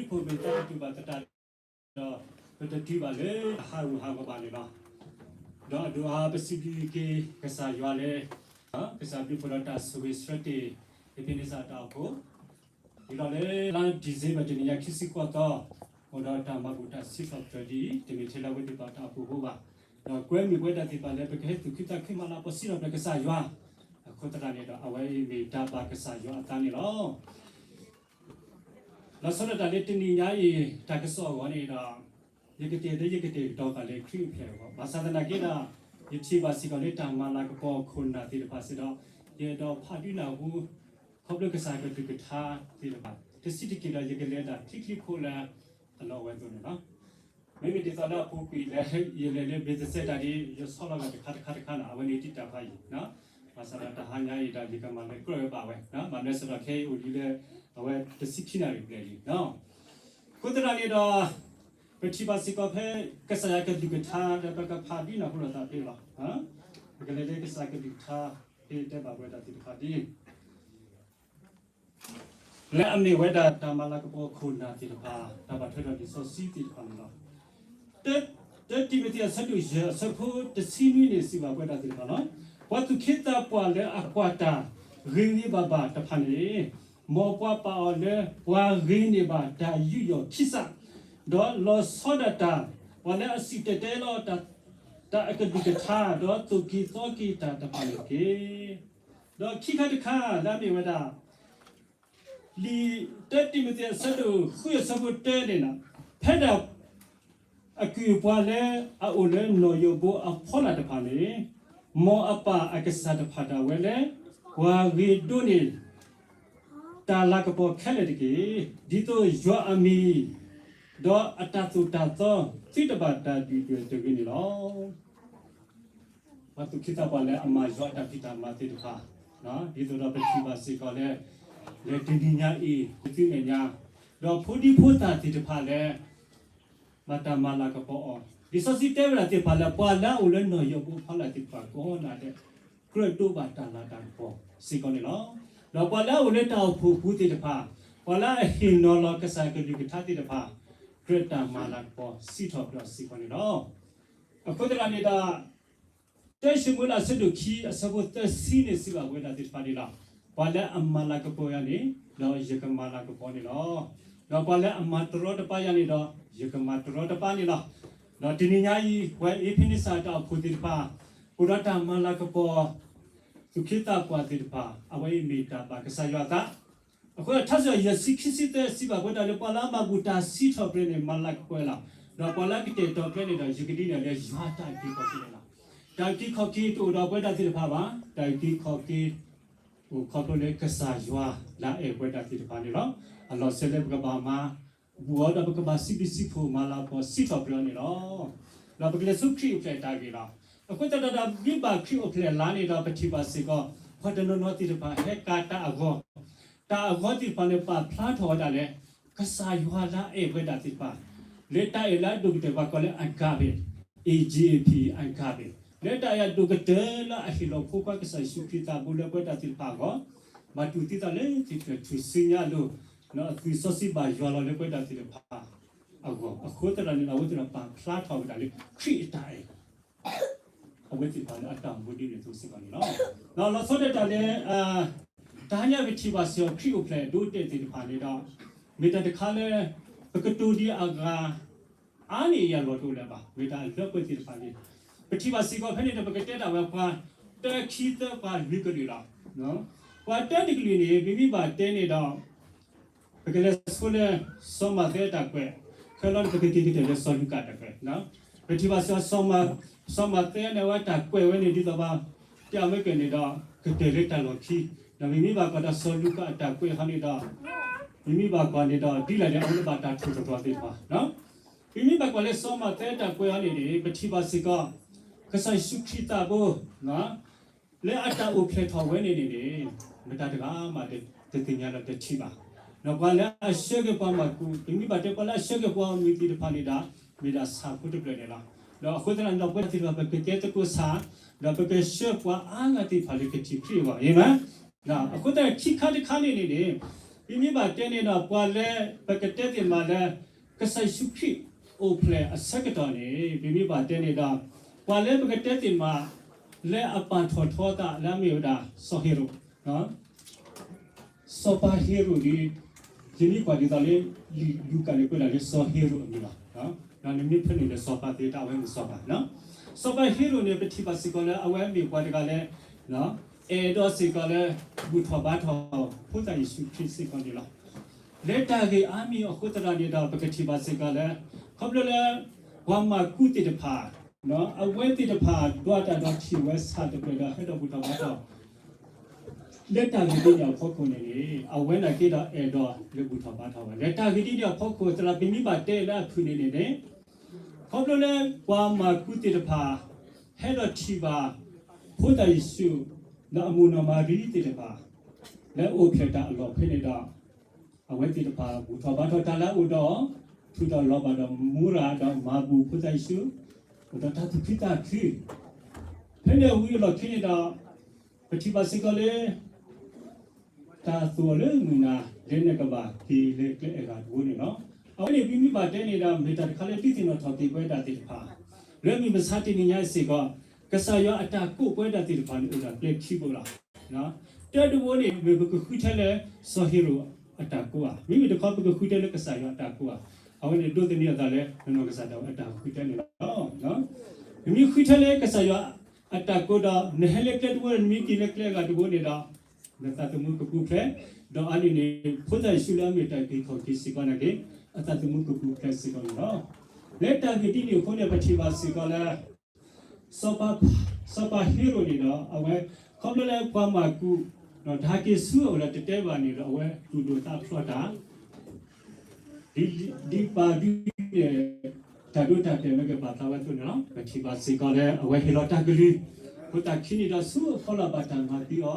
ဖိမ့ၢ်တၢ်တတူၢ်ဘၣ်သတးဒီး ပတတုၤဘၣ်လၢဟးဂူာ်ဟးဂီၤဘၣ်န့ၣ်လီၤ. ဒီးအဒိၣ်အါ ပစံးဘျုးက့ၤကစၢ်ယွၤလၢ ကစၢ်ဘျုးဖှိၣ်ဒီးတၢ်ဆိၣ်ဂ့ၤဆှၢတ့ၢ် Ebenezer တၢ်အိၣ်ဖှိၣ် ဒ်သိးလၢလါ December တနံၤညါခံဆံဃိးသီ အိၣ်ဒီးတၢ်မၤဘူၣ်တၢ်စံးထီၣ်ပတြၢၤဒ်အံၤ တမ့ၢ်ထဲလၢအဝဲသ့ၣ်တဖၣ်တၢ်အိၣ်ဖှိၣ်အဃိဘၣ်, ဒီးကွဲမုာ်ပဝဲဒၣ်သ့ၣ်တဖၣ်လၢ ပကဟဲသူၣ်ခုသးခုမၤလၤကပီၤစံးထီၣ်ပတြၢၤကစၢ်ယွၤ, အဃိသတးန့ၣ်ဒီး အဝဲအံၤမ့ၢ်တၢ်ဘၣ်ကစၢ်ယွၤအသးန့ၣ်လီၤ. လီၤဆီဒၣ်တၢ်လၢတနံၤညါအံၤ တၢ်ကစီၣ်အဂီၢ်န့ၣ်ဒီး ယကတဲလၢယကတဲာ်ကတီၤသးလၢခရံာ်အိၣ်ဖျဲၣ်အဂီၢ်, ဘၣ်ဆၣ်သနာ်က့ဒီး ယထံၣ်ဘၣ်စ့ၢ်ကီးလၢတၢ်မၤလၤကပီၤခိၣ်နၢ်သ့ၣ်တဖၣ်စ့ၢ်ဒီး ယအဲၣ်ဒိးဖးဒုးနၢ်ဟူ ခီဖျိကစၢ်ကလုၢ်ကထါသ့ၣ်တဖၣ် တဆံးတက့ၢ်ဒီး ယကလဲၤဒၣ်ချံချံခိၣ်လၢအလီၢ်ဝဲအသိးန့ၣ်လီၤ. မ့မ့ၢ်ဒ်သိးလၢအပူၤကွံာ်လၢ ယလဲၤလၢဘ့းသစဲးတၢ်ဒ် ယဆီလီၤဂာ်တခါတခါတခါန့ၣ် အဝဲန့ၣ်တံာ်တာ်ဖးယံာ်, ဘၣ်ဆၣ်ဒီးတဟါညါအံၤဒီး ယကမၤလၢကြၢးဝဲဘၣ်ဝဲ, ဘၣ်မနုၤစ့ၢ်ဒီးခဲအံၤအိၣ်လံလၢ အဝဲတဆံခံနၣ်ရံၣ်ဘျဲၣ်လံ. အဃိသတးန့ၣ်ဒီး ပထံၣ်ဘၣ်စ့ၢ်ကီးဖဲ ကစၢ်ယွၤကလုၢ်ကထါဒီး ပကဖးဒ်နၢ်ဟူလိာ်သးဖဲလီၤ. ပကလဲၤလၢကစၢ်ကလုၢ်ကထါ ဖဲတဲဘၣ်ပဝဲဒၣ်သ့ၣ်တဖၣ်ဒ် လၢအမ့ၢ်ဝဲဒၣ်တၢ်မၤလၤကပီၤခိၣ်နၢ်သ့ၣ်တဖၣ် တၢ်ဘၣ်ထွဲဒီးလံာ်စီဆှံသ့ၣ်တဖၣ်န့ၣ်လီၤ. တၢ တံၤမသ့းအဆၢဒိၣ်ယဲၢ်အဆၢဖိတဆံနွံန့ၣ် စံးဘၣ်ပဝဲဒၣ်သ့ၣ်တဖၣ်လီၤ. ပှၤသူၣ်က့သးပှၢ်လၢအကွၢ်တၢ်ဂ့ၤဂ့ၤဘၣ်ဘၣ်တဖၣ်န့ၣ် မ်ပှၤပာ်အီၤလၢပှၤဂ့ၤန့ၢ်ဘၣ်တၢ်ယူးယီၣ်ခံစး, ဒီးလီၤဆီဒၣ်တၢ် ပှၤလၢအစံၣ်တဲၤတဲလီၤ တၢ်အကလုၢ်ကထါ ဒီးသိၣ်က့ၤသီက့ၤတၢ်တဖၣ်န့ၣ်တက့ၢ်. ဒီးခံခါတခါလၢအမ့ၢ်ဝဲဒၣ် လံာ် တၢ တံၤမသ့းအဆၢဒိၣ်ဃုအဆၢဖိတၢန့ၣ်လီၤ. ဖဲဒၣ် အကုၢ်အပှၤလၢအအိၣ်လၢနီၢ်ယိးဘိအဖီလာ်တဖၣ်န့ၣ် မ်အပာ်အကစၢ်တဖၣ်ဒၣ်ဝဲလၢ ပှၤဂ့ၤဒိၣ်န့ၢ် တၢ်လၤကပီၤခဲလၢာ်တက့ၢ်. ဒ်သိးယွၤအမံၤ ဒီးအတၢ်သိၣ်တၢ်သီ သုတဘၣ်တၢ်ဒုၣ်ဒွဲၣ်တဂ့ၤန့ၣ်လီၤ. ပှၤသူၣ်က့သးပှၢ်လၢအမၤယွၤအတၢ်ဖံးတၢ်မၤသ့ၣ်တဖၣ်, ဒ်သိးဒီးပထံၣ်ဘၣ်စ့ၢ်ကီးလၢ လၢတနံၤညါအံၤ ပသုမဲာ်ညါ, ဒီးဖိဒံဖိသၣ်သ့ၣ်တဖၣ်လၢ ဘၣ်တၢ်မၤလၤကပီၤအီၤ, လံာ်စီဆှံတဲဝဲဒၣ်သ့ၣ်တဖၣ်လၢ ပှၤလၢအအိၣ်လၢနီၢ်ယိးဘိအဖီလာ်သ့ၣ်တဖၣ်ကိးဂၤဒဲး ကြၢးဒိးဘၣ်တၢ်လၤတၢ်ကပီၤစ့ၢ်ကီးန့ၣ်လီၤ. ဒီးပှၤလၢအအိၣ်လၢတၢ်အိၣ်ဖှိၣ်ပူၤသ့ၣ်တဖၣ်, ပှၤလၢအဟ့ၣ်နီၤလီၤကစၢ်ကလုၢ်ကထါသ့ၣ်တဖၣ်, ကြၢးတၢ်မၤလၤကပီၤစံးထီၣ်ပတြၢၤစ့ၢ်ကီးန့ၣ်လီၤ. အဃိသတးန့ၣ်ဒီး တၢၡမူၤအ့လးအဆၢဒိၣ်ခံအဆၢဖိသၢဆံန့ၣ် စံးဘၣ်ပဝဲဒၣ်သ့ၣ်တဖၣ်ဒ်လီၤ. ပှၤလၢအမၤလၤကပီၤယၤန့ၣ်, ဒီးယကမၤလၤကပီၤန့ၣ်လီၤ. ဒီးပှၤလၢအမၤတရီတပါယၤန့ၣ်ဒီး, ယကမၤတရီတပါန့ၣ်လီၤ. ဒီးတနံၤညါအံၤ ပဝဲအ့းဖ့းန့စၢ်တၢ်အိၣ်ဖှိၣ်သ့ၣ်တဖၣ်, အိၣ်ဒီးတၢ်မၤလၤကပီၤ သူၣ်က့သးပှၢ်သ့ၣ်တဖၣ်, အဝဲအံၤမ့ၢ်တၢ်ဘၣ်ကစၢ်ယွၤအသး အဃိဒီး ထါစံးထီၣ်ပတြၢၤ ယဲၢ်ဆံခံဆံသၢ စံးဘၣ်ပဝဲဒၣ်လၢ ပှၤလၢအမၤဘူၣ်တၢ်စံးထီၣ်ပတြၢၤန့ၣ် မၤလၤကပီၤလီၤ. ဒီးပှၤလၢအကတဲာ်ကတီၤကျဲန့ၣ်ဒီး ယကဒ်န့ၣ်လၢယွၤတၢ်အုၣ်က့ၤခီၣ်က့ၤန့ၣ်လီၤ. တၢ်အုၣ်က့ၤခီၣ်က့ၤတအိၣ်ဒီးပဝဲဒၣ်သ့ၣ်တဖၣ်ဘၣ်. တၢ်အုၣ်က့ၤခီၣ်က့ၤ အိၣ်ခီဖျိလၢကစၢ်ယွၤလၢအအဲၣ်ပဝဲဒၣ်သ့ၣ်တဖၣ်န့ၣ်လီၤ. အလီၢ်စဲလၢပကဘၣ်မၤ ဘူၣ်အီၤဒီးပကဘၣ်စံးဘျုးစံးဖှိၣ်မၤလၤကပီၤစံးထီၣ်ပတြၢၤအီၤန့ၣ်လီၤ. ဒီးပကလဲၤဆူခရံာ်အိၣ်ဖျဲၣ်တၢ်ဂ့ၢ်လီၤ. အဃိသတးဒီး မ့ၢ်ဘၣ်ခရံာ်အိၣ်ဖျဲၣ်လါန့ၣ်ဒီး ပထံၣ်ဘၣ်စ့ၢ်ကီး ပှၤတနီၤနီၤသ့ၣ်တဖၣ် ဟဲကၤတၢ်အဂီၤ, တၢ်အဂီၤသ့ၣ်တဖၣ်န့ၣ် ပာ်ဖျါထီၣ်ဝဲဒၣ်လၢ ကစၢ်ယွၤလၢအအဲၣ်ပဝဲဒၣ်သ့ၣ်တဖၣ်, လၢတၢ်အဲၣ်လၢအဒိၣ်ကတၢၢ်ပှၤကိးလၢ agape, A G A P, agape, လၢတၢ်အဲၣ်အဒိၣ်ကတၢၢ်လၢအဟ့ၣ်လီၤဖိခွါကစၢ်ယ့ၣ်ၡူးခရံာ်သးဘိ လၢပဝဲဒၣ်သ့ၣ်တဖၣ်အဂီၢ်, ဘၣ်တူၢ်သံသးလၢ ထူၣ်စုညါအလိၤ, ဒီးအသွံၣ်စီဆှံဘၣ်ယွၤလီၤလၢပဝဲဒၣ်သ့ၣ်တဖၣ်အဂီၢ်, အဃိသတးန့ၣ်ဒီး အဝဲသ့ၣ်တဖၣ်ပာ်ဖျါထီၣ်ဝဲဒၣ်လၢ ခရံာ်အတၢ်အဲၣ် အဝဲသ့ၣ်တဖၣ်လၢအတၢ်မူဒံးန့ၣ်အသိးစ့ၢ်ကီးန့ၣ်လီၤ. ဒီးလီၤဆီဒၣ်တၢ်လၢ တဟါညါပထံၣ်ဘၣ်စ့ၢ်ကီး ခရံာ်အိၣ်ဖျဲၣ်ဒိးတဲာ်သ့ၣ်တဖၣ်န့ၣ်ဒီး မ့ၢ်တၢ်တခါလၢ ပကတိၤဒံးအဂၤ အါန့ၢ်အံၤအလီၢ်တအိၣ်လၢၤဘၣ်, မ့ၢ်တၢ်အလၢပှဲၤသ့ၣ်တဖၣ်န့ၣ်, ပထံၣ်ဘၣ်စ့ၢ်ကီးဖဲန့ၣ်ဒီး ပကတဲဒၣ်ဝဲပှၤ တၢ ခံ သၢ ပှၤလွံၢ်ကလုာ်လီၤ. ပှၤတၢတကလုာ်န့ၣ် ပမ့ၢ်ဘၣ်တဲန့ၣ်ဒီး ပကလဲၤဆိလၢ စီၤမးသဲအတၢ်ကွဲး, ခဲလၢာ်န့ၣ် ပကက့ၤကတၢၢ်လၢစီၤလူၤကၣ်အတၢ်ကွဲး, ပထံၣ်ဘၣ်စ့ၢ်ကီး စီၤမးသဲန့ၣ် အဝဲတၢ်ကွဲးဝဲန့ၣ် ဒ်သိးပှၤ တဲအမ့ၢ်ကွဲးန့ၣ်ဒီး ကတၢၢ်လၢတၢ်လီၢ်ခံ, ဒီးမ့မ့ၢ်ဘၣ်ကွၢ်ဒီးစီၤလူၤကၣ်အတၢ်ကွဲးဟီန့ၣ်ဒီး မ့မ့ၢ်ဘၣ်ကွၢ်န့ၣ်ဒီး ဒ်လဲၣ်န့ၣ် အဝဲန့ၣ်ဘၣ်တၢ်ထိၣ်သတြီၤသ့ၣ်တဖၣ်, မ့မ့ၢ်ဘၣ်ကွၢ်လၢစီၤမးသဲအတၢ်ကွဲးဟီန့ၣ်န့ၣ် ပထံၣ်ဘၣ်စ့ၢ်ကီး ကစၢ်ယ့ၣ်ၡူးခရံာ်သးဘိ လၢအတၢ်အိၣ်ဖျဲၣ်ထီၣ်ဝဲန့ၣ်န့ၣ်န့ၣ် မတၤတဂၤမး တသ့ၣ်ညါဒီးတထံၣ်ဘၣ်. ဒီးပှၤလၢအဆှၢက့ၤပှၤမၤကူး ပမ့ၢ်ဘၣ်တဲပှၤလၢအဆှၢက့ၤပှၤမုၢ်သ့ၣ်တဖၣ်န့ၣ်ဒီး မ့ၢ်ဒၣ်ဆၣ်ဖိတဖျၢၣ်န့ၣ်လီၤ. ဒီးအဃိသတးန့ၣ်ဒီး ပဝဲဒၣ်သ့ၣ်တဖၣ် ပကကဲသကိးဆၣ်, ဒီးပကဆှၢပှၤအါဂၤသ့ၣ်တဖၣ်လၢကထံၣ်ခရံာ်အဂီၢ်, အၤမ့ၣ်. အဃိသတး ခံခါတခါန့ၣ်န့ၣ်န့ၣ် ပမ့ၢ်ဘၣ်တဲန့ၣ်ဒီး ပှၤလၢပကတဲသ့ၣ်မးလၢ ကစၢ်ယ့ၣ်ၡူးခရံာ်အိၣ်ဖျဲၣ်အဆၢကတီၢ်န့ၣ် ပမ့ၢ်ဘၣ်တဲန့ၣ်ဒီး ပှၤလၢပကတဲသ့ၣ်မး လၢအပာ်ထီၣ်ထီသးလၢအမ့ၢ်ဝဲဒၣ် စီၤဟ့ရိၣ် စီၤပၤဟ့ရိၣ်ဒီး ယမ့ၢ်ကွၢ်ဒ်သိးလၢ လူၤကၣ်န့ၣ်ကွဲးဒၣ်လၢစီၤဟ့ရိၣ်အမံၤလီၤ. နမ့ၢ်ဖဲန့ၣ်ဒီးစီၤပၤသ့တၢ်အဝဲမ့ၢ်စီၤပၤ, စီၤပၤဟ့ရိၣ်န့ၣ် ပထံၣ်ဘၣ်စ့ၢ်ကီးလၢအဝဲမ့ၢ်ပှၤတဂၤလၢ အဲၣ်ဒိးစ့ၢ်ကီးလၢ ဘူၣ်ထီၣ်ဘါထီၣ် ဖိသၣ်ယ့ၣ်ၡူးခရံာ်စ့ၢ်ကီးန့ၣ်လီၤ. လၢတၢ်ဂ့ၢ်အါမံၤအဃိသတးန့ၣ်ဒီး ပကထံၣ်ဘၣ်စ့ၢ်ကီးလၢ ခီဖျိလၢ ပှၤမၤကူးသ့ၣ်တဖၣ် အဝဲသ့ၣ်တဖၣ် ဒွးတၢ်ဒီးထံၣ်ဝဲဆၣ်တဖျၢၣ်ဒီး ဟဲဒီးဘူၣ်ထီၣ်ဘါထီၣ် လၢတၢ်ဂ့ၢ်ဒ်န့ၣ်အဖီခိၣ်န့ၣ်န့ၣ် အဝဲန့ၣ်က့ဒီးအဲၣ်ဒိးလၢဘူၣ်ထီၣ်ဘါထီၣ်ဘၣ်. လၢတၢ်ဂ့ၢ်ဒ်န့ၣ်အဖီခိၣ် သရၣ်ပမ့ၢ်ဘၣ်တဲလၢအဖုၣ်န့ၣ်န့ၣ်န့ၣ် ခီဖျိလၢပှၤမၤကူးသ့ၣ်တဖၣ် ဟဲဒီးထံၣ်ဘၣ် ဖိသၣ်ယ့ၣ်ၡူး ဒီးအမိၢ်နီၢ်မၤရံသ့ၣ်တဖၣ် လၢအအိၣ်ဖျဲၣ်တၢ်အလီၢ်ဖဲန့ၣ်ဒီး အဝဲသ့ၣ်တဖၣ် ဘူၣ်ထီၣ်ဘါထီၣ်တၢ်လၢအအိၣ်ဒီး ထုးထီၣ်လီၤဘၣ်ဒီးမူရၤဒီးမၤဘူၣ်ဖိသၣ်ယ့ၣ်ၡူး အိၣ်ဒီးတၢ်သူၣ်ခုသးခု ဖဲန့ၣ်အဝံၤအလီၢ်ခံန့ၣ်ဒီး ပထံၣ်ဘၣ်စ့ၢ်ကီးလၢ တၢ်သိၣ်အီၤလၢမုၢ်နၤ လၢနကဘၣ်က့ၤလၢကျဲအဂၤတဘိန့ၣ်လီၤ. အဝဲန့ၣ် ပမ့ၢ်ဘၣ်တဲန့ၣ်ဒီး မ့ၢ်တၢ်တခါလၢဒုးသ့ၣ်နီၣ်ထီၣ်က့ၤပဝဲဒၣ်သ့ၣ်တဖၣ် လၢမုၢ်မဆါတနံၤညါစ့ၢ်ကီး ကစၢ်ယွၤအတၢ်ကိးပဝဲဒၣ်သ့ၣ်တဖၣ်န့ၣ် အိၣ်ဒီးကျဲခံဘိလီၤ. တၢတဘိန့ၣ် မ့ၢ်ပကဃုထၢလၢ စီၤဟ့ရိၣ်အတၢ်ကိးဧါ, မ့မ့ၢ်တခီ ပကဃုထၢလၢကစၢ်ယွၤအတၢ်ကိးဧါ. အဝဲန့ၣ်ဒိးသန့ၤအသးလၢ နနီၢ်ကစၢ်ဒၣ်ဝဲအတၢ်ဃုထၢန့ၣ်လီၤ. နမ့ၢ်ဃုထၢလၢကစၢ်ယွၤအတၢ်ကိးဒီး နဟဲလၢကျဲတဘိ နမ့ၢ်က့ၤလၢကျဲအဂၤတဘိန့ၣ်ဒီး နသးသမူကပူၤဖျဲး, ဒီးအါန့ၢ်န့ၣ် ဖိသၣ်ယ့ၣ်ၡူးလၢအမ့ၢ်တၢ်က့ၤခီၣ်က့ၤစ့ၢ်ကီးနာ်က့ အသးသမူကပူၤဖျဲးစ့ၢ်ကီးန့ၣ်လီၤ. လၢတၢ်ဂ့ၢ်ဒ်န့ၣ်အဃိန့ၣ် ပထံၣ်ဘၣ်စ့ၢ်ကီးလၢ စီၤပၤဟ့ရိၣ်န့ၣ်ဒီး အဝဲ ခီဖျိလၢပှၤမၤကူး ဒီးတဟဲက့ၤဆူအအိၣ်ဒီးတတဲဘၣ်န့ၣ်ဒီး အဝဲတူၢ်ဒိၣ်သးဖျိးတၢ် ဒ်ပၢ်ဒ်န့ၣ် တၢ်ဒိတၢ်တဲာ်မ့ၢ်ကပာ်ဖျါဝဲအသိးန့ၣ်လီၤ. ပထံၣ်ဘၣ်စ့ၢ်ကီးလၢအဝဲဟ့ၣ်လီၤတၢ်ကလုၢ် ဖိသၣ်ခံန့ၣ်ဒီးဆူအဖီလာ်ဘၣ်တၢ်မၤသံအီၤ,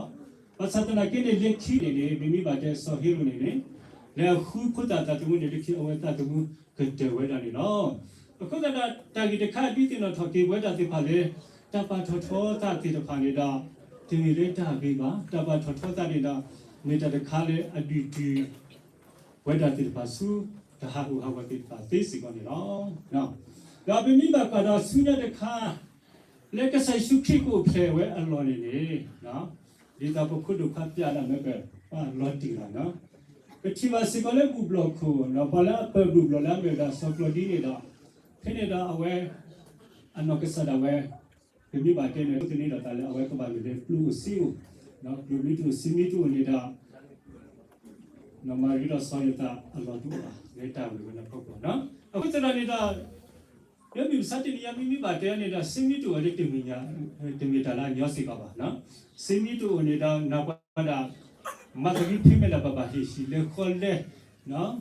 ဘၣ်ဆၣ်သနာ်က့န့ၣ် လၢခံန့ၣ်န့ၣ် ပမ့ၢ်ဘၣ်တဲစီၤဟ့ရိၣ်န့ၣ်န့ၣ် လၢအဃုဖိသၣ်သးသမူန့ၣ် လၢခံအဝဲသးသမူကတၢၢ်ဝဲဒၣ်န့ၣ်လီၤ. အဃိသတးဒီး တၢ်ဂ့ၢ်တခါဒုးသ့ၣ်နီၣ်ထီၣ်က့ၤပဝဲဒၣ်သ့ၣ်တဖၣ်လၢ တၢ်ပာ်ထီၣ်ထီသးသ့ၣ်တဖၣ်န့ၣ်ဒီး တမ့ၢ်လၢတၢ်ဂ့ၤဘၣ်, တၢ်ပာ်ထီၣ်ထီသးန့ၣ်ဒီး မ့ၢ်တၢ်တခါလၢအဒုးတုၤ ပဝဲဒၣ်သ့ၣ်တဖၣ်ဆူ တၢ်ဟးဂူာ်ဟးဂီၤသ့ၣ်တဖၣ်သ့စ့ၢ်ကီးန့ၣ်လီၤ. ဒီးပမ့ၢ်ဘၣ်ကွၢ်ဒီးဆူညါတခါ လၢကစၢ်ယ့ၣ်ၡူးခရံာ်ကအိၣ်ဖျဲၣ်ဝဲအလီၢ်န့ၣ်န့ၣ် ဒ်သိးပခိၣ်ဒိၣ်ခွါပျးဒၣ်မ့ၢ်ပပာ်လီၤတံၢ်လီၤ, ပထံၣ်ဘၣ်စ့ၢ်ကီးလၢဘူၣ်ဘျီၣ်ခိၣ် ဒီးပှၤလၢအပၢၢ်ဘူၣ်ဘျီၣ်လၢအမ့ၢ်ဝဲဒၣ်စီၤကျီဒံန့ၣ်ဒီး ဖဲန့ၣ်ဒီးအဝဲ အနီၢ်ကစၢ်ဒၣ်ဝဲ ပမ့ၢ်ဘၣ်တဲန့ၣ် ဒိးသန့ၤဒီးသးလၢအဝဲကဘၣ်မ့ၢ်လၢကျိၣ်အိၣ်စ့အိၣ်, ကျိၣ်မ့ၢ်တအိၣ်စ့မ့ၢ်တအိၣ်န့ၣ်ဒီး နီၢ်မၤရံဒီးစီၤယိၤသးအလီၢ်တအိၣ်ဘၣ် လၢတၢ်ဝံၤဝဲန့ၣ်အဖီခိၣ်, အဃိသတးန့ၣ်ဒီး လၢမုၢ်မဆါတနံၤညါမ့မ့ၢ်ဘၣ်တဲန့ၣ်ဒီး စ့မ့ၢ်တအိၣ်လၢတမ့ၢ်ညါ တမ့ၢ်တၢ်လၢအညီစ့ၢ်ကီးဘၣ်, စ့မ့ၢ်တအိၣ်န့ၣ်ဒီး နၢ်ပှၤဒၣ် မၤသးဒ်ဖဲမဲာ်ဒီးပဘၣ်ဟ့ၣ်ဆံးလဲၤဃီလဲၤ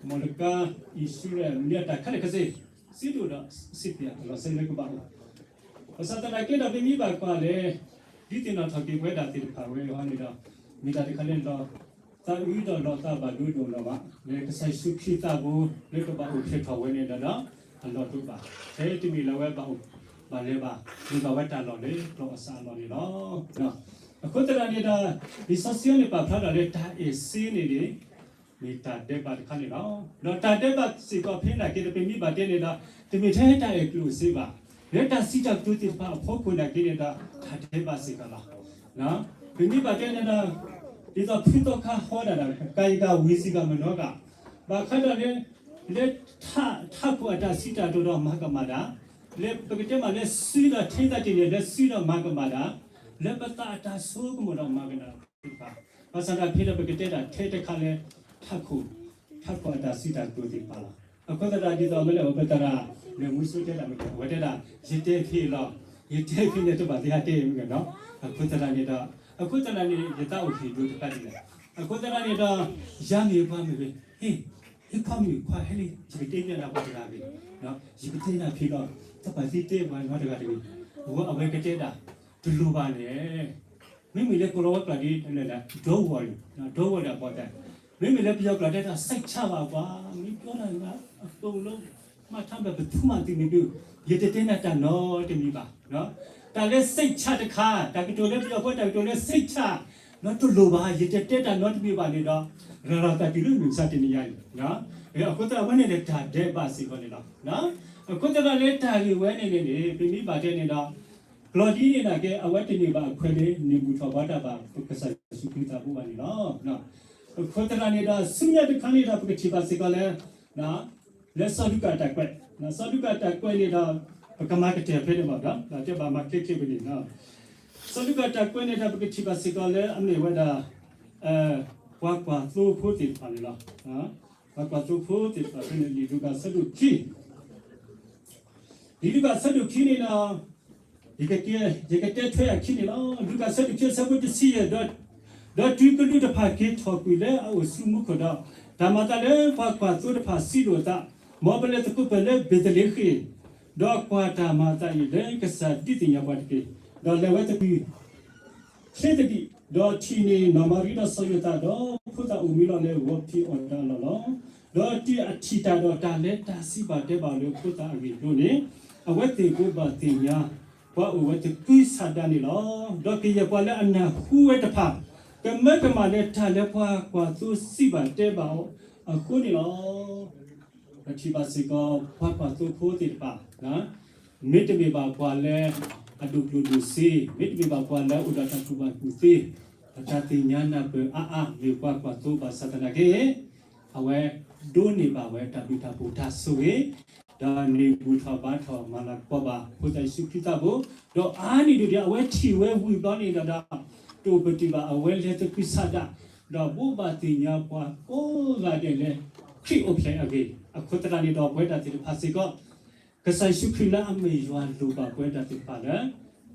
မီၣ်လကါ အံၣ်စရ့လး မ့ၢ်အတၢ်ခဲလၢာ်ခဲဆ့ စ့တအိၣ်ဒီးစ့ပျးအလီၢ်စ့လၢကဘၣ်အိၣ်, ဘၣ်ဆၣ်သနာ်က့ဒီး ပမ့ၢ်ဘၣ်ကွၢ်လဲၣ် ဒ်သ့ၣ်နီၣ်ထီၣ်က့ၤပဝဲဒၣ်သ့ၣ်တဖၣ်ဝဲအံၤန့ၣ်ဒီး မ့ၢ်တၢ်တခါလၢလီၤသးအုးဒီးလီၤသးဘၣ်ဒိဒိၣ်လီၤဘၣ် လၢကစၢ်ယ့ၣ်ၡူးခရံာ်သးဘိ လၢကဘၣ်အိၣ်ဖျဲၣ်ထီၣ်ဝဲန့ၣ်ဒီး အလီၢ်တအိၣ်ဘၣ်, ဖဲတမ့ၢ်လၢအဝဲဘၣ်အိၣ်ဘၣ်လဲၤဘၣ် မ့ၢ်ဘၣ်ဝဲတၢ်လီၢ်လၢကျီၢ်အစးအလီၢ်န့ၣ်လီၤ. အဃိသတးန့ၣ်ဒီး လံာ်စီဆှံန့ၣ်ပာ်ဖျါထီၣ်လၢတၢ်အဲၣ်စ့န့ၣ်န့ၣ် မ့ၢ်တၢ်ဒဲးဘးတခါန့ၣ်လီၤ. ဒီးတၢ်ဒဲးဘးစ့ၢ်ကီးဖဲနာ်က့ဒီး ပမ့ၢ်ဘၣ်တဲန့ၣ်ဒီး တမ့ၢ်ထဲတၢ်အဲၣ်ကျိၣ်စ့ဘၣ်, လၢတၢ်စံးတၢ်ကတိၤသ့ၣ်တဖၣ်အဖီခိၣ်နာ်က့န့ၣ်ဒီး တၢ်ဒဲးဘးစ့ၢ်ကီးလီၤ. ပမ့ၢ်ဘၣ်တဲန့ၣ်ဒီး ဒ်သိးဖုသီခါဟီဒၣ်ဒီး ကၤယံၤကၤဝံၤစ့ၢ်ကီးမနီၤဂၤ, ဘၣ်ဃးဒီးလၢ လၢထးခိၣ်အတၢ်စံးတၢ်ကတိၤဒီးမၤကမၣ်တၢ်, လၢပကတဲမးလၢစုဒီးထဲသးတ့ၢ်န့ၣ် လၢစုဒီးမၤကမၣ်တၢ်, လၢပသးအတၢ်ဆိကမိၣ်ဒီးမၤကမၣ်တၢ်သ့ၣ်တဖၣ်, ဘၣ်ဆၣ်ဒီးဖဲဒီးပကတဲဒၣ်ထဲတခါလၢ ထးခိၣ် ထးခိၣ်အတၢ်စံးတၢ်ကတိၤသ့ၣ်တဖၣ်လီၤ. အဃိသတးဒ်သိးမ့ၢ်လၢပသရၣ် လၢမူဆိတဲတၢ်မ့ၢ်ကဲ အဝဲတဲဒၣ် ယတဲဖဲအံၤလီၤ, ယတဲဖဲန့ၣ်တဘၣ်သ့ၣ်ဟဲတဲမ့ၢ်ကဲနီၤ, အဃိသတးန့ၣ်ဒီး အဃိသတးန့ၣ် ယသးအိၣ်ဟ့ၣ်ဒိတဖၣ်ဒ်လဲၣ်, အဃိသတးန့ၣ်ဒီး ယၤမ့ၢ်ပှၤမ့ၢ်ဂ့ၤ ဟ့ၣ် ဟ့ၣ်ခွါမုၣ်ခွါဟဲလံ ယကတဲဘၣ်နၤပှၤတဂၤဂ့ၤ, ယကတဲနၤဖဲလီၤ, တဘၣ်သ့ၣ်တဲပှၤနီတဂၤတဂ့ၤ, အဝဲကတဲဒၣ် တလိၣ်ဘၣ်န့ၣ် မ့မ့ၢ်လၢကီၢ်လီၤဝဲကျိာ်ဒ်လဲၣ် ဒီဝီၢ်လံ, ဒီဝီၢ်လံအပှၤတဲ, မ့မ့ၢ်လၢပယီၤကျိာ်တဲဒၣ် စိတ်ချပါကွာ, မ့ၢ်ပြောတာက အကုန်လုံး မှတ်ထားမယ် ဘယ်သူမှ သတိမပြု, ယတတဲနၤတၢ်နီတမံၤဘၣ်, တၢ်လၢ စိတ်ချ တခါ, တၢ်ကတိၤလၢပယီၤဖိတၢ်ကတိၤလၢ စိတ်ချ ဒီးတလိၣ်ဘၣ် ယတတဲတၢ်နီတမံၤဘၣ်န့ၣ်ဒီး ရၤလီၤသးတုၤလၢမုၢ်မဆါတနံၤညါအံၤ, အဃိသတးအဝဲန့ၣ်န့ၣ် တၢ်ဒဲးဘးစ့ၢ်ကီးန့ၣ်လီၤ. အဃိသတးလၢတၢ်ဂ့ၢ်ဝဲန့ၣ်န့ၣ်န့ၣ် ပမ့ၢ်ဘၣ်တဲန့ၣ်ဒီး ကျိၤဒ်န့ၣ်နာ်က့ အဝဲတန့ၢ်ဘၣ်အခွဲးလၢ န့ၢ်ဘူၣ်ထီၣ်ဘါတၢ်ဘၣ် ပကစၢ်ယ့ၣ်ၡူးခရံာ်သးဘိဘၣ်န့ၣ်လီၤ. အဃိသတးန့ၣ်ဒီး ဆူညါတခါန့ၣ်ဒီး ပကထံၣ်ဘၣ်စ့ၢ်ကီးလၢ လၢစီၤလူၤကၣ်တၢ်ကွဲး, စီၤလူၤကၣ်တၢ်ကွဲးန့ၣ်ဒီး ပကမၤကတၢၢ်ဖဲန့ၣ်ဘၣ်ဒီး တဲဘၣ်မၤချ့ချ့ဝဲန့ၣ်, စီၤလူၤကၣ်တၢ်ကွဲးန့ၣ်ဒီး ပကထံၣ်ဘၣ်စ့ၢ်ကီးလၢအမ့ၢ်ဝဲဒၣ် ပှၤကွၢ်သိဖိသ့ၣ်တဖၣ်န့ၣ်လီၤ. ပှၤကွၢ်သိဖိသ့ၣ်တဖၣ်ဖဲန့ၣ် လံာ်လူၤကၣ်အဆၢဒိၣ်ခံ လံာ်လူၤကၣ်အဆၢဒိၣ်ခံန့ၣ်ဒီး ယကတဲထွဲအခံန့ၣ်လီၤ. လူၤကၣ်အဆၢဒိၣ်ခံအဆၢဖိတဆံယဲၢ်, ဒီးတုၤကလူးတဖၣ်က့ၤထီၣ်ကွံာ်လၢအအိၣ်ဆူမူခိၣ်ဒီး တၢ်မၤအသးလၢပှၤကွၢ်သိတဖၣ်စံးလိာ်အသး, မ်ပလဲၤသကိးပၢၢ်လၢဘ့းသလ့ဃ့ၣ်, ဒီးကွၢ်တၢ်မၤအသးအံၤလၢကစၢ်ဒုးသ့ၣ်ညါပှၤတက့ၢ်. ဒီးလဲၤဝဲသကွံာ် ချ့သဒံး, ဒီးထံၣ်န့ၢ်နီၢ်မၤရံဒီးစီၤယိၤသးဒီး ဖိသၣ်အိၣ်မံလီၤလၢဂီၤဖံးအီၣ်တၢ်အလီၢ်လီၤ. ဒီးတုၤအထံၣ်တၢ်ဒီးတၢ်လဲၤတၢ်စံးဘၣ်တဲဘၣ်အီၤလၢဖိသၣ်အဂ့ၢ်အကျိၤန့ၣ် အဝဲသ့ၣ်ဘိးဘၣ်သ့ၣ်ညါ ပှၤအိၣ်ဝဲသကုၤဆးဒးန့ၣ်လီၤ. ဒီးကယဲၢ်ပှၤလၢအနၢ်ဟူဝဲတဖၣ် ကမၢကမၣ်လၢတၢ်လၢပှၤကွၢ်သိစံးဘၣ်တဲဘၣ်အီၤအဃိန့ၣ်လီၤ. ပထံၣ်ဘၣ်စ့ၢ်ကီး ပှၤကွၢ်သိဖိသ့ၣ်တဖၣ် မ့တမ့ၢ်ဘၣ်ပှၤလၢအဒိၣ်ကျိၣ်ဒိၣ်စ့, မ့တမ့ၢ်ဘၣ်ပှၤလၢအအိၣ်ဒီးတၢ်ကူၣ်ဘၣ်ကူၣ်သ့, အတၢ်သ့ၣ်ညါနၢ်ပၢၢ်အါအါ မ့ၢ်ပှၤကွၢ်သိဘၣ်ဆၣ်သနာ်က့ အဝဲဒိးန့ၢ်ဘၣ်ဝဲတၢ်ဘျုးတၢ်ဖှိၣ်တၢ်ဆိၣ်ဂ့ၤ, ဒီးန့ၢ်ဘူၣ်ထီၣ်ဘါထီၣ်မၤလၤကပီၤဘၣ် ဖိသၣ်ယ့ၣ်ၡူးခရံာ်သးဘိ, ဒီးအါန့ၢ်ဒိၣ်ဒံး အဝဲထံၣ်ဝဲဝံၤဘျီန့ၣ်ဒီး တအိၣ်ပတုာ်ဘၣ် အဝဲလဲၤသကုၤဆးဒး, ဒီးဘိးဘၣ်သ့ၣ်ညါပှၤကိးဂၤဒဲးလၢ ခရံာ်အိၣ်ဖျဲၣ်အဂ့ၢ်, အဃိသတးန့ၣ်ဒီး ပဝဲဒၣ်သ့ၣ်တဖၣ်စ့ၢ်ကီး ကစၢ်ယ့ၣ်ၡူးခရံာ်လၢအမ့ၢ်ယွၤလိၣ်ဘၣ်ပဝဲဒၣ်သ့ၣ်တဖၣ်လၢ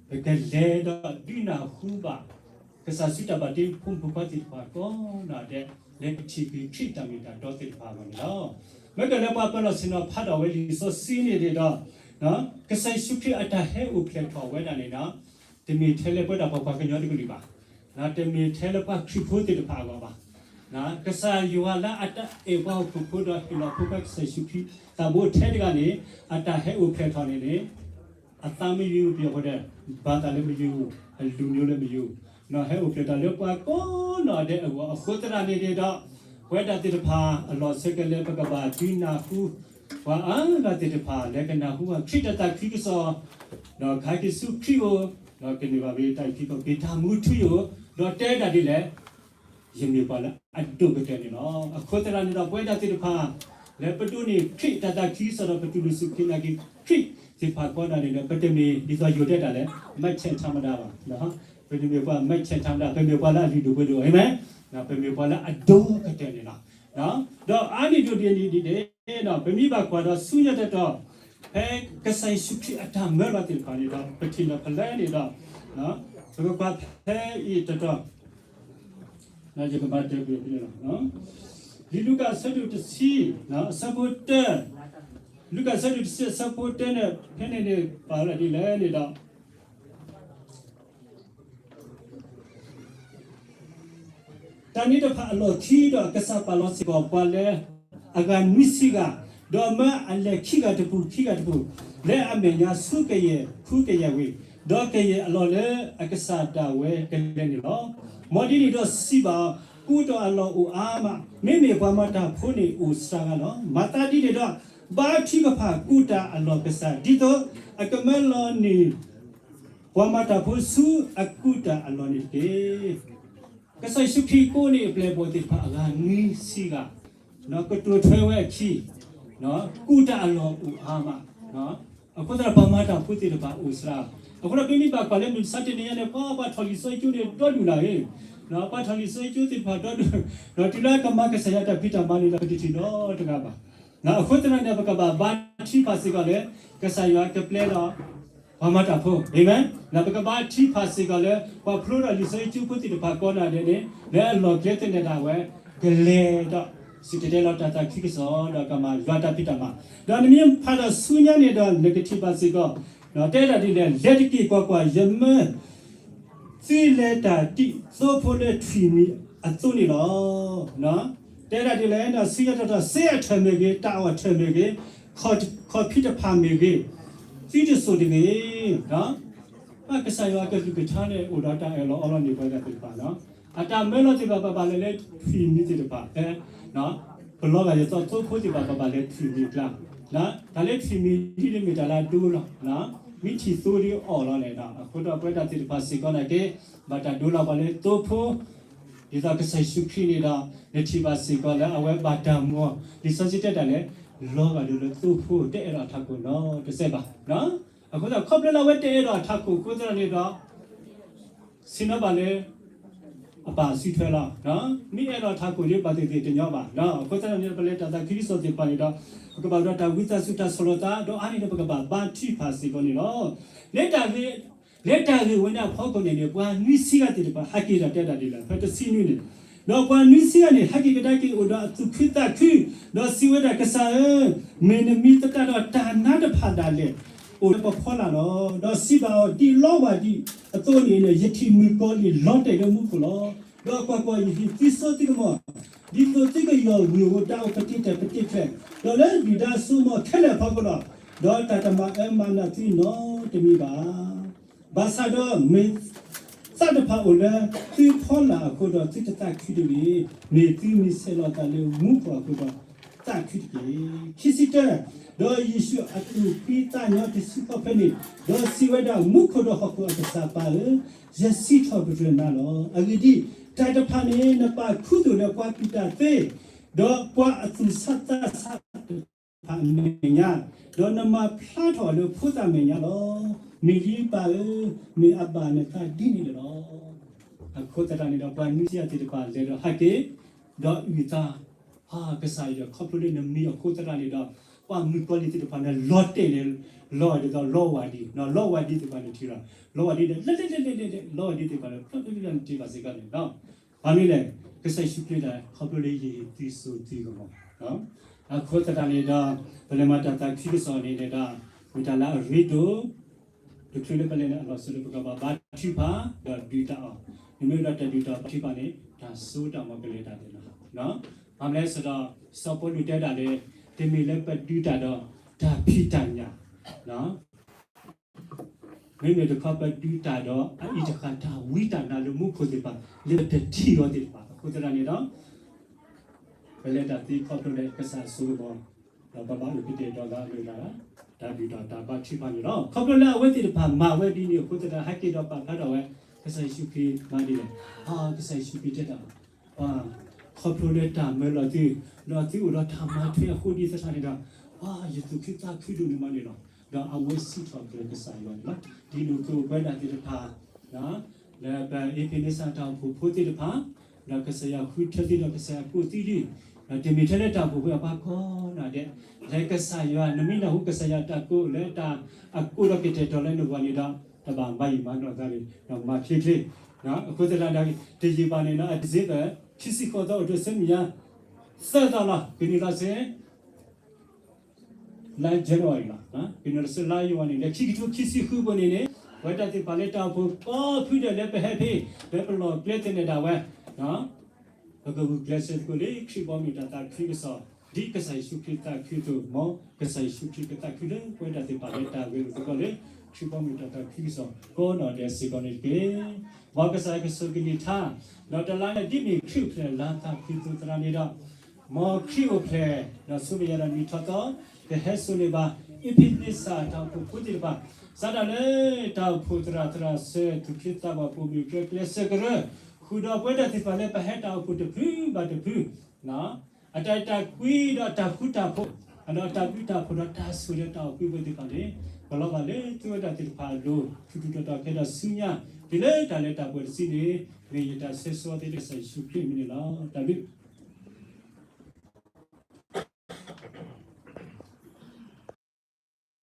ပကလဲၤဒီးဒုးနၢ်ဟူဘၣ် ကစၢ်စုတၢ်ဘၣ်တ့ဖိမုၣ်ဖိခွါသ့ၣ်တဖၣ်ကိးဂၤဒဲး လၢကထံၣ်က့ၤခရံာ်တၢ်မ့ၢ်တၢ်တီသ့ၣ်တဖၣ်အဂီၢ်န့ၣ်လီၤ. မ့ၢ်ကလဲၤပှၤပၢၤလီၢ်ဆ့ၣ်နီၤဖးဒိၣ်ဝဲလံာ်စီဆှံန့ၣ်ဒီး ကစၢ်ယ့ၣ်ၡူးခရံာ်အတၢ်ဟဲအိၣ်ဖျဲၣ်ထီၣ်ဝဲဒၣ်န့ၣ်ဒီး တမ့ၢ်ထဲလၢပဝဲဒၣ်ပှၤကွၢ်ကညီတကလုာ်ဘၣ်, တမ့ၢ်ထဲလၢပှၤခရံာ်ဖိသ့ၣ်တဖၣ်အဂီၢ်ဘၣ်. ကစၢ်ယွၤလၢအတၢ်အဲၣ်ပှၤဟီၣ်ခိၣ်ဖိဒီးဟ့ၣ်လီၤဖိခွါကစၢ်ယ့ၣ်ၡူးခရံာ် သးဘိထဲတဂၤန့ၣ် အတၢ်ဟဲအိၣ်ဖျဲၣ်ထီၣ်န့ၣ်န့ၣ် အသးမ့ၢ်ယိၤပယီၤဖိဒီး ဘၣ်သးလၢမ့ၢ်ယိၤ, အလူၤမ့ၢ်လၢမ့ၢ်ယိၤ, ဟဲအိၣ်ဖျဲၣ်ထီၣ်လၢပှၤကိးနီၢ်ဒဲးအဂီၢ် အဃိသတးန့ၣ်န့ၣ်ဒီး ပဝဲဒၣ်သ့ၣ်တဖၣ်အလီၢ်ဆၢကလဲၤ ပကဘၣ်ဒုးနၢ်ဟူ ပှၤအါဂၤသ့ၣ်တဖၣ် လၢကနၢ်ဟူဘၣ်ခရံာ်တၢ်သးခုကစီၣ်, ဒီးခါက့ၤဆူခရံာ်ဧိၤ, ဒီးကန့ၢ်ဘၣ်ဝဲတၢ်အုၣ်က့ၤခီၣ်က့ၤ တၢ်မူထူယိာ်, ဒီးတဲဒၣ်ဒ်လဲၣ် ယမ့ၢ်ပှၤလၢအဒိၣ်ကတၢၢ်န့ၣ်လီၤ. အဃိသတးန့ၣ်ဒီး ပဝဲဒၣ်သ့ၣ်တဖၣ် လၢပဒိးန့ၢ်ခရံာ်တၢ်သးခုကစီၣ်ဒီး ပတူၢ်လိာ်စူၢ်က့ၤနာ်က့ၤခရံာ်သ့ၣ်တဖၣ်ကိးဂၤဒဲးန့ၣ်ဒီး ပတမ့ၢ်ဒ်သိးယိၤတဲတၢ်လဲၣ် မဲးဆဲးထါမဒါဘၣ်, ပတမ့ၢ်ပှၤမဲးဆဲးထါမဒါ, ပမ့ၢ်ပှၤလၢအလုၢ်ဒိၣ်ပှ့ၤဒိၣ်, အၤမ့ၣ်, ပမ့ၢ်ပှၤလၢအဒိၣ်ကတၢၢ်န့ၣ်လီၤ. ဒီးအါန့ၢ်ဒိၣ်ဒ်န့ၣ်ဒ်န့ၣ်ဒီး ပမ့ၢ်ဘၣ်ကွၢ်ဒီးဆူညါတတီၤ ဖဲကစၢ်ယ့ၣ်ၡူးခရံာ်အတၢ်မၢလီၤသ့ၣ်တဖၣ်န့ၣ်ဒီး ပထံၣ်န့ၢ်ဖဲလဲၣ်န့ၣ်ဒီး ပကကွၢ်ဖဲအံၤတတီၤ ယကဘၣ်တဲဘၣ်ဖဲန့ၣ်လီၤ. လံာ်လူၤကၣ်အဆၢဒိၣ်တဆံ အဆၢဖိတၢ, လူၤကၣ်အဆၢဒိၣ်တဆံအဆၢဖိတၢန့ၣ် ဖဲန့ၣ်န့ၣ် ပာ်ဝဲဒၣ်ဒ်လဲၣ်န့ၣ်ဒီး တၢ်န့ၣ်တဖၣ်အလီၢ်ခံဒီး ကစၢ်ပာ်လီၤစ့ၢ်ကီးပှၤလၢအဂၤနွံဆံဂၤ, ဒီးမၢအလဲၤခံဂၤတပူၤ ခံဂၤတပူၤ, လၢအမဲာ်ညါဆူကယဲၢ်ခူကယဲၢ်ဝ့ၢ်, ဒီးကယဲၢ်အလီၢ်လၢအကစၢ်ဒၣ်ဝဲကလဲၤန့ၣ်လီၤ. မ်ဒ်န့ၣ်ဒီးစံးဘၣ်အီၤ, ကူၣ်တၢ်အလီၢ်အိၣ်အါမး, မ့မ့ၢ်ပှၤမၤတၢ်ဖိန့ၣ်အိၣ်စှၤဂၤလီၤ. မၤသးဒ်န့ၣ်ဒီး ဘါထုကဖၣ်ကူၣ်တၢ်အလီၢ်ကစၢ်, ဒ်သိးအကမၢလီၤန့ၢ် ပှၤမၤတၢ်ဖိဆူအကူၣ်တၢ်အလီၢ်န့ၣ်တက့ၢ်. ကစၢ်ယ့ၣ်ၡူးခရံာ်ကိးန့ၢ်အပျဲၢ်အဘီၣ်သ့ၣ်တဖၣ်အဂၤနွံဆံဂၤ, ကတိၤထွဲဝဲအခံ, ကူၣ်တၢ်အလီၢ်အိၣ်အါမး, အဃိသတးဒီးပှၤမၤတၢ်ဖိသ့ၣ်တဖၣ်အိၣ်စှၤ, အဃိဒီးပမ့ၢ်ဘၣ်ကွၢ်လၢမုၢ်မဆါတနံၤညါန့ၣ် ပှၤပှၤထီၣ်လံာ်စီဆှံကၠိန့ၣ်ဒီဒူၣ်နၤ, ပှၤထီၣ်လံာ်စီဆှံကၠိသ့ၣ်တဖၣ်ဒီဒူၣ်, တုၤလၢကမၤကစၢ်ယွၤတၢ်ဖံးတၢ်မၤန့ၣ်ဒီး ပတထံၣ်နီတဂၤဘၣ်. အဃိသတးန့ၣ် ပကဘၣ်ဘါထုကဖၣ်စ့ၢ်ကီးလၢ ကစၢ်ယွၤကပျဲလီၤ ပှၤမၤတၢ်ဖိ, အၤမ့ၣ်, ပကဘါထုကဖၣ်စ့ၢ်ကီးလၢ ပှၤဖျိထီၣ်လံာ်စီဆှံကၠိဖိသ့ၣ်တဖၣ်ကိးဂၤဒဲးန့ၣ် လၢအလီၢ်ကျဲသ့ၣ်န့ၣ်ဒၣ်ဝဲ ကလဲၤဒီး စံၣ်တဲၤတဲလီၤတၢ်သးခုကစီၣ် ဒီးကမၤယွၤတၢ်ဖံးတၢ်မၤ, ဒီးနမ့ၢ်ဖးဒီးဆူညါန့ၣ်ဒီး နကထံၣ်ဘၣ်စ့ၢ်ကီး, တဲဒၣ်ဒ်လဲၣ်, လဲၤတက့ၢ်ကွၢ်ကွၢ်, ယမၢ သုလဲၤတၢ်ဒ်သိဖိလၢထွံၣ်မံၤအသိးန့ၣ်လီၤ. တဲဒၣ်ဒ်လဲၣ်, ဆူညါတတီၤ စ့အထၢၣ်မ့ၢ်ဂ့ၤ, တၢ်အီၣ်ထၢၣ်မ့ၢ်ဂ့ၤ, ခီၣ်ဖံးတဖၣ်မ့ၢ်ဂ့ၤ, သုတစိာ်တဂ့ၤ. ကစၢ်ယွၤအကလုၢ်ကထါန့ၣ် အိၣ်ဒီးတၢ်အၢၣ်လီၤအီလီၤန့ၢ်ပှၤဂၤသ့ၣ်တဖၣ်လီၤ. အတၢ်မၢလီၤသ့ၣ်တဖၣ် ပဘၣ်လဲၤလၢထွံၣ်မံၤသ့ၣ်တဖၣ်, ဖဲ ပလီၤဂာ်ဒ်သိးသိဖိသ့ၣ်တဖၣ် ပဘၣ်လဲၤထွံၣ်မံၤကျါ, တၢ်လၢထွံၣ်မံၤဒ်န့ၣ်မ့ၢ်တၢ်လၢအဒိလီၤ, မ့ၢ်ထံၣ်သိဒ်အီၣ်လီၤန့ၣ်ဒီး အဃိဒီးပဝဲဒၣ်သ့ၣ်တဖၣ်စ့ၢ်ကီးနာ်က့ ဘၣ်တၢ်ဒိလီၤပှၤလၢသိဖိ ဒ်သိးကစၢ်ယ့ၣ်ၡူးခရံာ်န့ၣ်ဒီး နထံၣ်ဘၣ်စ့ၢ်ကီးလၢအဝဲဘၣ်တၢ်မူအီၤ, လံာ်စီဆှံတဲတၢ်လဲၣ်, လီၤဂာ်ဒ်လၢသိဖိတအဲၣ်ဒိးအထးခိၣ်နီတစဲးဘၣ်. အဃိသတး ခီဖျိလၢအဝဲတအဲၣ်ဒိးအထးခိၣ်အဃိသတးန့ၣ်ဒီး ဆ့ၣ်နီၤဘၣ်လၢ အပၢ်အစုထွဲလီၤ. မ့ၢ်အဲၣ်ဒိးထးခိၣ်န့ၣ် ဘၣ်သ့ၣ်သ့ၣ်တညီဘၣ်. အဃိသတးန့ၣ် ပလဲၤတၢ်သးခုကစီၣ်သ့ၣ်တဖၣ်န့ၣ်ဒီး ပကဘၣ်အိၣ်ဒီးတၢ်ဝံသးစူၤတၢ်ဆီၣ်လီၤသး ဒီးအါန့ၢ်ဒီး ပကဘၣ်ဘါထုကဖၣ်စ့ၢ်ကီးန့ၣ်လီၤ. လၢတၢ်ဂ့ၢ် လၢတၢ်ဂ့ၢ်ဝဲန့ၣ်အဖီခိၣ်န့ၣ်န့ၣ် ပှၤနွံဆံဂၤသ့ၣ်တဖၣ် ဟဲက့ၤဒီးတဲဒၣ်ဒ်လဲၣ်, ဖဲတဆံနွံန့ၣ်, ဒီးပှၤနွံဆံဂၤန့ၣ် ဟဲက့ၤကဒါက့ၤအိၣ်ဒီးအသူၣ်ခုသးခု, ဒီးစံးဝဲဒၣ် ကစၢ်ဧၢ, မ့ၢ်နမံၤသတးဒီးတၢ်နါတဖၣ်ဒၣ်လဲာ် အိၣ်လၢပဖီလာ်လီၤ. ဒီးစံးဘၣ်အီၤ ဒ်လီဝၢ်ဒံးအသိးန့ၣ် ယထံၣ်မုၣ်ကီၤလံၢ်လီၤတဲာ်လၢမူခိၣ်လီၤ. ဒီးကွၢ်ကွၢ်, ယဟ့ၣ်သုစိသုကမီၤ, ဒ်သိးသုကယီၢ်ဝံၤအဃိ တၢ်အိၣ်ပတ့ၢ်တၢ်ပတ့ၢ်ဖျဲး, ဒီးလၢဒုၣ်ဒါအစိကမီၤခဲလၢာ်အဖီခိၣ်လီၤ. ဒီးတၢ်တမၤအၢမၤနးသုနီတမံၤဘၣ်. ဘၣ်ဆၣ်ဒီးမ့ၢ်သးတဖၣ်အိၣ်လၢသုဖီလာ်အဃိဒီး သုတသးခုတဂ့ၤ. မ့ၢ်သုမံၤဆဲးလီၤသးလၢမူခိၣ်အဃိဒီး သးခုတက့ၢ်. ခံဆံတၢ, ဒီးယ့ၣ်ၡူးအသူၣ်ဖှံသးညီတစုခီဖဲန့ၣ်, ဒီးစံးဝဲဒၣ်, မူခိၣ်ဒီးဟီၣ်ခိၣ်အကစၢ်ပၢ်ဧၢ, ယစံးထီၣ်ပတြၢၤနၤလီၤ. အဂ့ၢ်ဒ်အံၤ, တၢ်တဖၣ်န့ၣ် နပာ်ခူသူၣ်လၢပှၤကူၣ်တၢ်သ့, ဒီးပှၤအသူၣ်ဆးသးဆးတဖၣ်အမဲာ်ညါ, ဒီးနမၤဖျါထီၣ်လၢဖိသၣ်မဲာ်ညါလီၤ. မ့ၢ်ဒ်ပၢ်ဧၢ, မ့ၢ်အဘၣ်နသးဒ်န့ၣ်လီၤ. အဃိသတးန့ၣ်ဒီး ပှၤနွံဆံဂၤသ့ၣ်တဖၣ်လဲၤဒီးဟဲက့ၤ, ဒီးအုၣ်သး, ကစၢ်ယွၤခီဖျိလၢနမံၤအဃိသတးန့ၣ်ဒီး ပှၤမုၣ်ကီၤလံၢ်သ့ၣ်တဖၣ်န့ၣ် လီၤတဲာ်န့ၣ် လီၤဒ်သိးလီဝၢ်ဒံး, လီဝၢ်ဒံးသ့ၣ်တဖၣ်န့ၣ်ထံၣ်လီၤ, လီဝၢ်ဒံးဒီး လဲၤလဲၤလဲၤလဲၤလဲၤလဲၤ, လီဝၢ်ဒံးသ့ၣ်တဖၣ်န့ၣ် ဖျိဖျိဖျိဖျိန့ၣ်တ့ၢ်ဘၣ်စ့ၢ်ကီးန့ၣ်လီၤ. အမ့ၢ်လဲၣ်, ကစၢ်ယ့ၣ်ၡူးခရံာ်ဒၣ် ခီဖျိလၢယဟ့ၣ်သုစိသုကမီၤ, အဃိသတးန့ၣ်ဒီး ပလဲၤမၤတၢ်သးခုကစီၣ်န့ၣ်ဒီး မ့ၢ်တၢ်လၢအရ့ဒိၣ်, တချုးလၢပလဲၤန့ၣ်အလီၢ်စ့ၢ်ကီး ပကဘၣ်ဘါထုကဖၣ် ဒီးဒုးတၢ်အီၣ်, နမ့ၢ်အိၣ်ဒီးတၢ်ဒုးတၢ်ဘါထုကဖၣ်န့ၣ် တၢ်စိတၢ်ကမီၤကလဲၤတၢ်သ့လီၤ. မ့ၢ်လဲၣ်စ့ၢ်ဒီး စီၤပီလူးတဲဒၣ်လၢ တမ့ၢ်လၢပဒုးတၢ်ဒီးတၢ်ဖံးတၢ်ညၣ် မ့မ့ၢ်တခီပဒုးတၢ်ဒီး အအံၤတဃၣ်တၢ်ဝံတၢ်နါလၢမူခိၣ်သ့ၣ်တဖၣ် လၢပတထံၣ်အီၤသ့ၣ်တဖၣ်အဃိသတးန့ၣ်ဒီး ပလဲၤတၢ်သ့ခီဖျိလၢကစၢ်အစိကမီၤ, ဒီးပဘၣ်အိၣ်ကတဲာ်ဒီးဂၤအဂ့ၢ်ဒၣ် တၢ်ဒုးတၢ်ဘါထုကဖၣ်န့ၣ်လီၤ. ခီဖျိလၢအဝဲသ့ၣ်တဖၣ်မၤဝဲဒ်န့ၣ်အဃိသတး ဟဲက့ၤဒီးပာ်ဖျါထီၣ်ဝဲ ကစၢ်ယ့ၣ်ၡူးခရံာ်မၤဒ်လဲၣ်, ကစၢ်ယ့ၣ်ၡူးခရံာ်တဲတၢ် ပှၤ ခီဖျိလၢတၢ်မၢလီၤသု, ဒီးသုအိၣ်ဒီးတၢ်မၤထွဲအဃိဒ်သတးန့ၣ်ဒီး ပှၤယသူၣ်ခုသးခုဒိၣ်န့ၢ်မးန့ၣ်လီၤ. ဒီးအဝဲစံးထီၣ်ပတြၢၤကစၢ်ယွၤန့ၣ်လီၤ. ဒ်န့ၣ်အသိးပဝဲဒၣ်သ့ၣ်တဖၣ် လၢပအ့းဖ့းန့စၢ်တၢ်အိၣ်ဖှိၣ်ဖိသ့ၣ်တဖၣ်, ဒီးကစၢ်ယွၤဃုထၢသုဒီးကစၢ်ယွၤကိးသုဒံး, ဒီးတမ့ၢ်ထဲလၢတၢ်အိၣ်ဖှိၣ်ဖိအပှၤကိးဂၤဒဲး, လၢကစၢ်ယွၤ နမ့ၢ်နၢ်ဟူကစၢ်ယွၤတၢ်ကိးလၢတၢ်အကိးဒီး ကတဲာ်ကတီၤလၢနဂီၢ်န့ၣ်ဒီး တဘၣ်မၤယံာ်မၤနီၢ်သးန့ၣ် ဒီးမၤချ့ချ့, အဃိသတးဒီး တယံာ်ဘၣ်န့ၣ်ဒီး အ December ခံဆံဃိးသီ အိၣ်တ့ၢ်ဆၢမုၢ်ညါ သၢသီလီၤ. ကနံၤလီၤဆ့ လါ January လီၤ. ကနံၤလီၤဆ့လါ January န့ၣ် လၢခံကထိခံဆံဃုပူၤန့ၣ်န့ၣ် ပဝဲဒၣ်သ့ၣ်တဖၣ်လၢတၢ်အိၣ်ဖှိၣ်ကိးဖုဒဲးလၢပဟဲဖဲ လၢပလီၢ်ကျဲသနၢၣ်ဒၣ်ဝဲ ပကဂုာ်ကျဲးစၢးသကိးလၢခရံာ်ဘီမုၢ်တၢ်သးခုကစီၣ်, ဒ်ကစၢ်ယ့ၣ်ၡူးခရံာ်သးခုအသိး မ်ကစၢ်ယ့ၣ်ၡူးခရံာ်ကသးခုလၢပဝဲဒၣ်သ့ၣ်တဖၣ်လၢတၢ်ဂဲၤလိာ်သကိးလၢ ခရံာ်ဘီမုၢ်တၢ်သးခုကစီၣ် ကိးနီၢ်ဒဲးစ့ၢ်ကီးန့ၣ်တက့ၢ်. မ်ကစၢ်ယွၤကဆိၣ်ဂ့ၤကလုၢ်ကထါ, ဒီးတလါန့ၣ် ဒ်မ့ၢ်ခရံာ်အိၣ်ဖျဲၣ်လါသးခုအသိးသရၣ်န့ၣ်ဒီး မ်ခရံာ်အိၣ်ဖျဲၣ် ဒီးဆူမဲာ်ညါဒီးနံၣ်ထီၣ်သီ ကဟဲစိာ်န့ၢ်ဘၣ် အ့းဖ့းန့စၢ်တၢ်အိၣ်ဖှိၣ်ဖိသ့ၣ်တဖၣ်, စးထီၣ်လၢတၢ်အိၣ်ဖှိၣ်သရၣ်သရၣ်စၢၤ သူၣ်က့သးပှၢ် ပိာ်မုၣ်ကရၢ ကျဲးစၢးကရၢ ဃုာ်ဒီးပဝဲဒၣ်သ့ၣ်တဖၣ်လၢပဟဲတၢ်အိၣ်ဖှိၣ်တဖုဘၣ်တဖု အတၢ်အဲၣ်တၢ်ကွံဒီးတၢ်ဃူတၢ်ဖိး, ဒီးတၢ်ဘျုးတၢ်ဖှိၣ်ဒီးတၢ်ဆိၣ်ဂ့ၤဒီးတၢ်အိၣ်ဖှိၣ်ဖိသ့ၣ်တဖၣ်န့ၣ် ပလီၤဘၣ်လၢသုဝဲဒၣ်သ့ၣ်တဖၣ်အလိၤ ထူးထူးတီၤတီၤကဲထီၣ်ဆူညါ တုၤလၢတၢ်လၢတၢ်ပှဲၤတစုန့ၣ် မ့ၢ်ယတၢ်ဆၢဂ့ၤဆၢဝါသ့လၢကစၢ်ယ့ၣ်ၡူးခရံာ်အမံၤန့ၣ်လီၤ. တၢ်ဘျုး